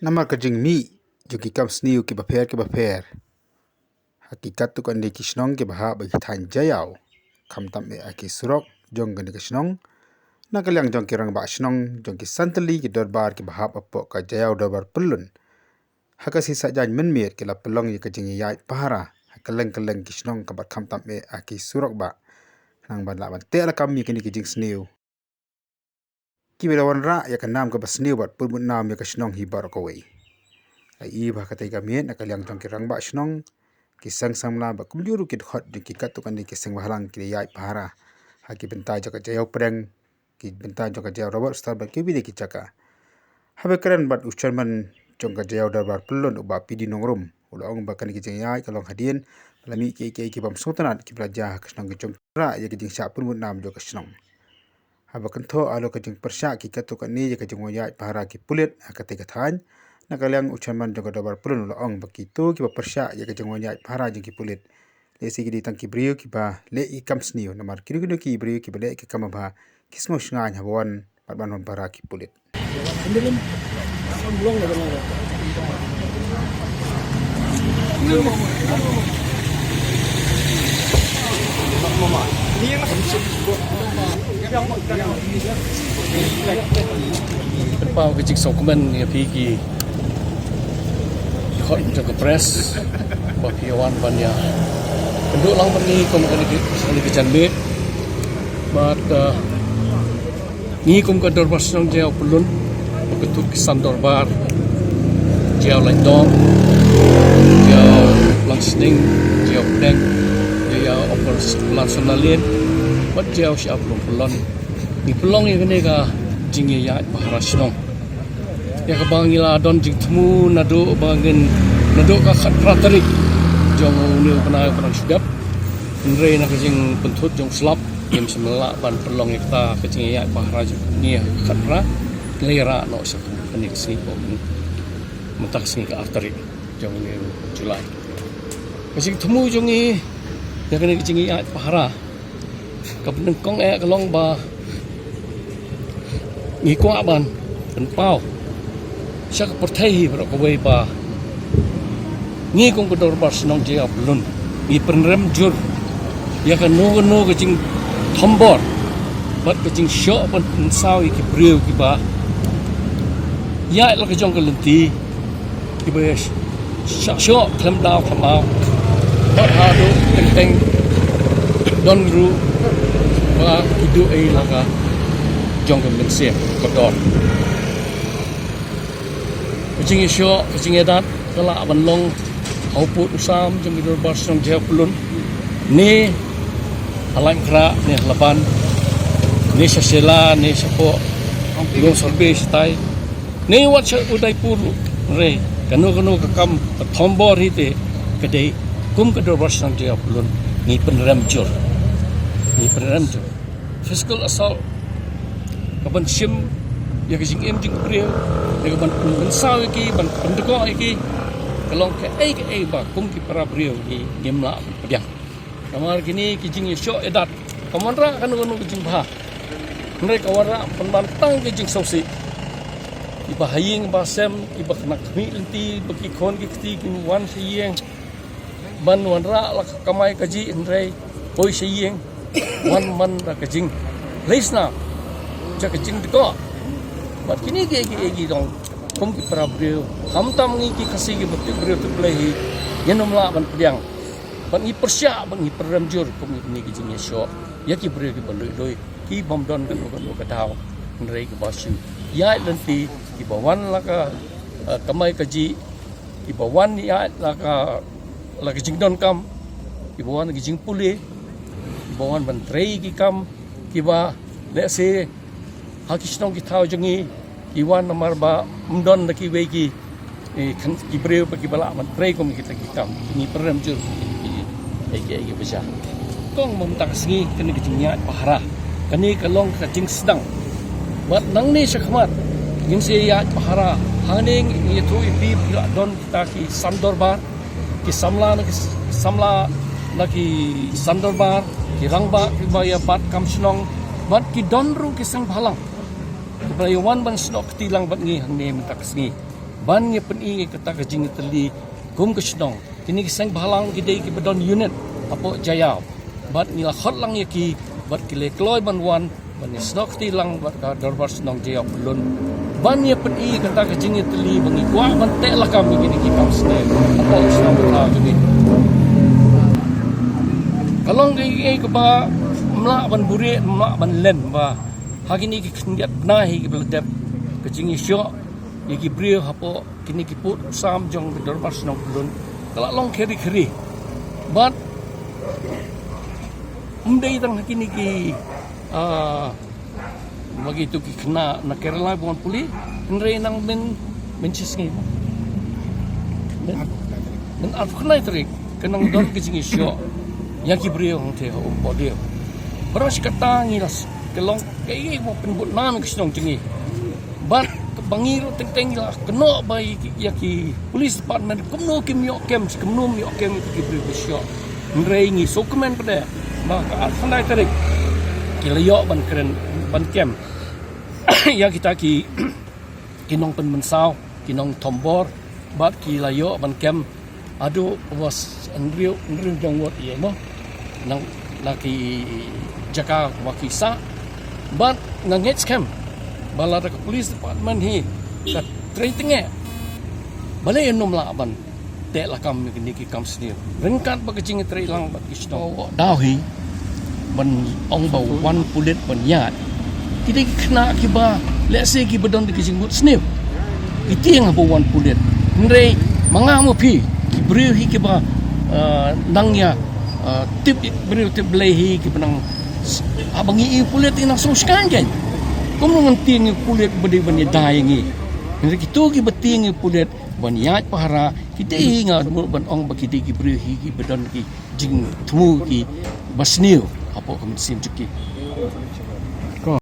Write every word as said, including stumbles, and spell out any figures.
Namar ka jingmih jong ki kam sniew kiba pher kiba pher ha ki katto katne ki shnong kiba hap ha ki thaiñ Jaïaw, khamtam eh ha ki surok jong kane ka shnong, na ka liang jong ki rangbah shnong jong ki san tylli ki dorbar kiba hap hapoh ka Jaïaw Dorbar Pyllun, ha ka sngi Saitjaiñ mynmiet ki la pynlong ïa ka jingïaid pahara ha kylleng kylleng ki shnong kaba khamtam eh ha ki surok bah, khnang ban lah ban teh lakam ïa kine ki jingsniew kiba la wanrah ïa ka nam kaba sniew bad pynbun nam ïa ka shnong hi baroh kawei. La ïohi ba ha katei ka miet na ka liang jong ki rangbah shnong, ki seng samla bad kumjuh ruh ki dkhot jong ki katto katne ki seng bhalang ki la ïaid pahara ha ki bynta jong ka Jaïaw Pdeng, ki bynta jong ka Jaïaw Robert Starr bad kiwei de ki jaka. Haba kren bad u chairman jong ka Jaïaw Dorbar Pyllun, u Bah P D Nongrum, u la ong ba kane ka jingïaid ka long hadien ba la mih kiei kiei ki bym sngewtynnat kiba la jia ha ka shnong ka jong ki, wanrah ïa ka jingshah pynbun nam jong ka shnong. Haba kynthoh halor ka jingpyrshah ki katto katne ïa ka jingwan ïaid pahara ki pulit ha katei ka thaiñ, na ka liang u chairman jong ka Dorbar Pyllun u la ong ba kito kiba pyrshah ïa ka jingwan ïaid pahara jong ki pulit, lehse ki dei tang ki briew kiba leh ïa ki kam sniew, namar kino kino ki briew kiba leh ïa ki kam babha ki sngewshngaiñ haba wan bad ban wan pahara ki pulit. Pynpaw ka jingsngewkmen ïa phi ki dkhot jong ka press ba phi wan ban ïa kynduh lang bad ngi kum kane ka, kane ka janmiet. Bad, uh, ngi kum ka Dorbar Shnong Jaïaw Pyllun, ba kyntu ki san dorbar, Jaïaw Laitdom, Jaïaw Langsning, Jaïaw Pdeng, Jaïaw Upper Lamsam Nalin, bad Jaïaw Shyiap Lum Pyllun, ngi pynlong ïa kane ka jingïaid pahara shnong. Ïa kaba ngi la don jingthmu naduh ba ngin, naduh ka khatphra tarik jong une u bnai ba dang shu dep. Hynrei na ka jingpynthut jong u slap, ngim shym lah ban pynlong ïa kata ka jingïaid pahara jong ngi ha ka khatphra. Ngi la ïarah noh sha kane ka sngi, mynta ka sngi ka ar tarik jong une u July. Ka jingthmu jong ngi ïa kane ka jingïaid pahara, ka pyndonkam eh ka long ba ngi kwah ban pynpaw sha ka pyrthei hi baroh kawei ba ngi kum ka Dorbar Shnong Jaïaw Pyllun ngi pynrem jur ïa kano kano ka jingthombor bad ka jingshoh ban pynsaw ïa ki briew kiba ïaid la ka jong ka lynti, kiba ïa sh-, shah shoh khlem daw khlem aw. Bad haduh teng teng don ruh ba ki duh ei la ka jong ka mynsiem ka dor. Ka jingïashoh, ka jingïadat ka lah ban long ha u pud u sam jong ki Dorbar Shnong Jaïaw Pyllun, ne ha Laitumkhrah, ne ha Laban, ne sha Shella, ne shapoh Lum Sorbeh shatai, ne wat sha Udaipur ruh. Hynrei kano kano ka kam ka thombor hi te ka dei kum ka Dorbar Shnong Jaïaw Pyllun ngi pynrem jur. Ngi pynrem jur. Physical assault, ka ban shim ïa ka jingim jong ki briew, ïa ka ban pynsaw ïa ki, ban pyndkoh ïa ki, ka long kaei kaei ba kum ki para briew ngi ngim lah ban pdiang. Namar kine ki jingïashoh ïadat kam wanrah kano kano ka jingbha. Hynrei ka wanrah pynban tang ka jingsngewsih. Kiba ha ïing ba sem, kiba khynnah khmih lynti, ba ki khun ki kti ki wan sha ïing ban wanrah la ka kamai kajih, hynrei poi sha ïing wan man da ka jingleisnam, da ka jingdkoh. Bad kine kiei kiei ki dong kum ki para briew, khamtam ngi ki Khasi kiba tip briew tip Blei hi, ngin ym lah ban pdiang. Bad ngi pyrshah, bad ngi pynrem jur kum kine ki jingïashoh ïa ki briew kiba luid luid, ki bym don kano kano ka daw, hynrei kiba shu ïaid lynti, kiba wan la ka, eh, kamai kajih, kiba wan ïaid la ka, la ka jingdonkam, kiba wan la ka jingpule, kiba wan ban trei ki kam kiba lehse ha ki shnong ki thaw jong ngi ki wan namar ba ym don da kiwei ki, eh, khan ki briew ba kiba lah ban trei kum kita ki kam. Ngi pynrem jur ki, ki, ki, ki, ki baja. Kong, mynta ka sngi kane ka jingïaid pahara, kane ka long ka jingsdang. Bad nangne shakhmat ngin sa ïaid pahara. Hangne ngi ïathuh ïa phi ba ki la don kita ki san dorbar, ki samla na ki s-, samla na ki san dorbar, ki rangbah kiba ïa bat kam shnong, bad ki don ruh ki seng bhalang kiba la ïa wan ban snoh kti lang bad ngi hangne mynta ka sngi. Ban ïa pyni ïa kata ka jingïatylli kum ka shnong. Kine ki seng bhalang ki dei kiba don unit hapoh Jaïaw. Bad ngi la khot lang ïa ki bad ki la kloi ban wan ban ïasnoh kti lang bad ka dorbar shnong Jaïaw Pyllun. Ban ïa pyni ïa kata ka jingïatylli ba ngi kwah ban teh lakam ïa kine ki kam sniew hapoh ka shnong Bynta kane. Ka long kaei kaei kaba ym lah ban buhrieh, ym lah ban len ba ha kine ki khyndiat bnai hi kiba la dep, ka jingïashoh ïa ki briew hapoh kine ki pud u sam jong ka dorbar shnong Pyllun ka la long kheri kheri. Bad ym dei tang ha kine ki, ah, ba kito ki khynnah na Kerala ba wan pule, hynrei nang myn, myn shi sngi, myn, myn arphew khyndai tarik ka nang don ka jingïashoh ïa ki briew hangtei ha Ummpohdiu. Baroh shi katta ngi la s-, ka long kaei ba pynbud nam ka shnong jong ngi. Bad kaba ngi ruh teng teng ngi la kynnoh ba ïa ki, ïa ki police department kumno kim ïoh kem, kumno ym ïoh kem ïa ki briew ba shoh. Hynrei ngi sngewkmen pat de ba ka arphew khyndai tarik ki la ïoh ban kren, ban kem ïa kita ki, ki nongpynmynsaw, ki nongthombor, bad ki la ïoh ban kem haduh ba hynriew, hynriew jong wot ïa mo. Nang na ki jaka ba ki sah. Bad nga ngeit skhem ba lada ka police department hi ka trei tynge, balei ym lah ban teh lakam ïa kine ki kam sniew ryngkat bad ka jingïatreilang bad ki shnong. Daw hi ban ong ba wan pulit ban ïaid. Ki dei ki khynnah kiba lehse kiba don da ki jingmut sniew. Ki tieng haba wan pulit. Hynrei ma nga ma phi ki briew hi kiba, eh, nang ïa, eh, tip briew tip Blei hi kiba nang s-, haba ngi ïohi pulit ngi nang sngewsih kan kan. Kumno ngan tieng ïa pulit ba dei ban ïada ïa ngi. Hynrei kito kiba tieng ïa pulit ban ïaid pahara, ki dei, nga mut ban ong ba ki dei ki briew hi kiba don ki jingthmu kiba sniew hapoh ka mynsiem jong ki.